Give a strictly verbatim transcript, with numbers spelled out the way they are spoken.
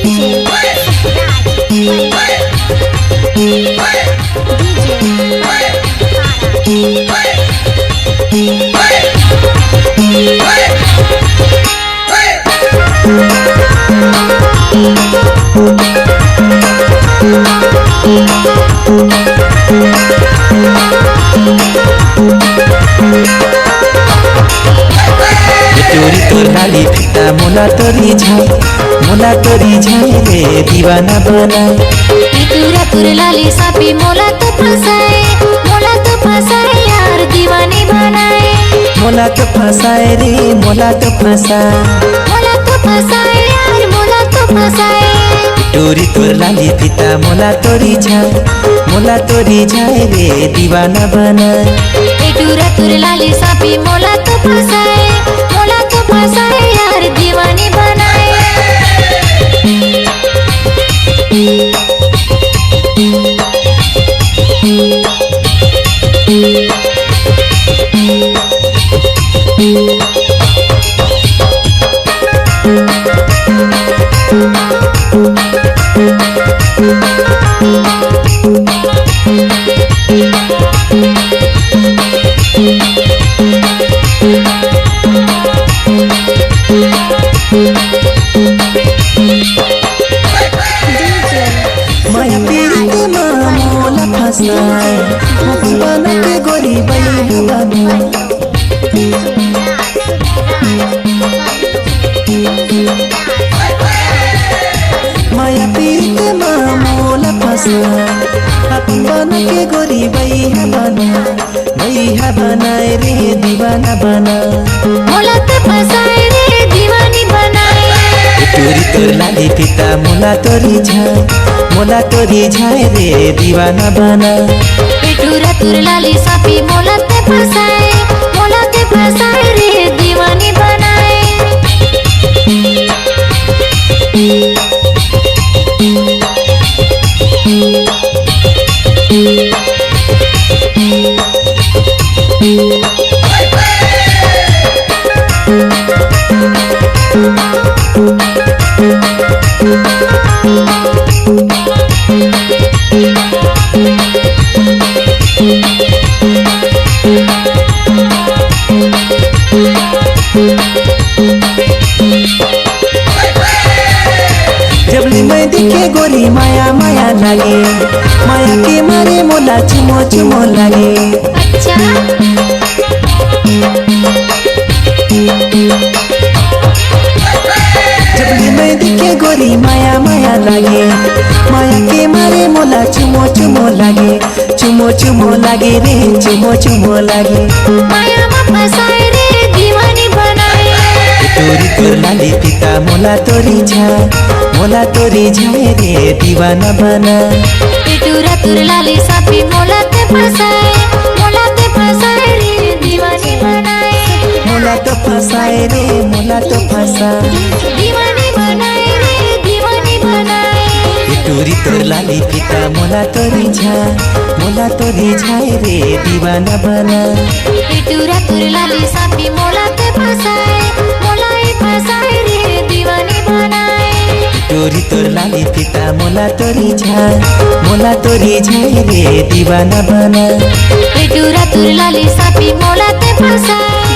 ए टूरी तोर लाली फीता मोला तो रिझाए, मोला तो रिझाए रे दीवाना बनाए। ए टूरा तोर लाली सापी मोला तो फंसाए, मोला तो फंसाए यार दीवानी बनाए। मोला तो फंसाए रे, मोला तो फंसाए। मोला तो फंसाए यार, मोला तो फंसाए। टूरी तोर लाली फीता मोला तो रिझाए, मोला तो रिझाए रे दीवाना बनाए। ए टूरा तोर लाली सापी मोला तो फंसाए, मोला तो फंसाए यार दीवानी बनाए। माया पीरित मा मोला फंसाए, बन के गोरी बइहा बना। माया पीरित मा मोला फंसाए, अपन बन के गोरी बइहा बना। बइहा बनाए रे दीवाना बना। मोला तो फंसाए रे दीवानी बनाए। ए टूरी तोर लाली फीता मोला तो रिझाए, मोला तो रिझाए रे दीवाना बना। ए टूरा तोर लाली सापी मोला ते फंसाए, मोला ते फंसाए रे दीवानी बनाए। जब ले मैं देखे गोरी माया माया लागे, माया के मारे मोला चुमो चुमो लागे। अच्छा। जब ले मैं देखे गोरी माया माया लागे, माया के मारे मोला चुमो चुमो लागे। चुमो चुमो लागे रे, चुमो चुमो लागे। माया मा फंसाए रे, दीवानी बनाए। ए टूरी तोर लाली फीता मोला तो रिझाए, मोला तो रिझाए रे, दीवाना बना। ए टूरा तोर लाली सापी मोला ते फंसाए, मोला ते फंसाए रे, दीवानी बनाए। मोला तो फंसाए रे, मोला तो फंसा। दीवानी बनाए रे, दीवानी बनाए। ए टूरी तोर लाली फीता मोला तो रिझाए, मोला तो रिझाए रे दीवाना बना। ए टूरा तोर लाली सापी मोला ते फंसाए, मोला ए फंसाए रे दीवानी बनाए। ए टूरी तोर लाली फीता मोला तो रिझाए, मोला तो रिझाए रे दीवाना बना। ए टूरा तोर लाली सापी मोला ते फंसाए,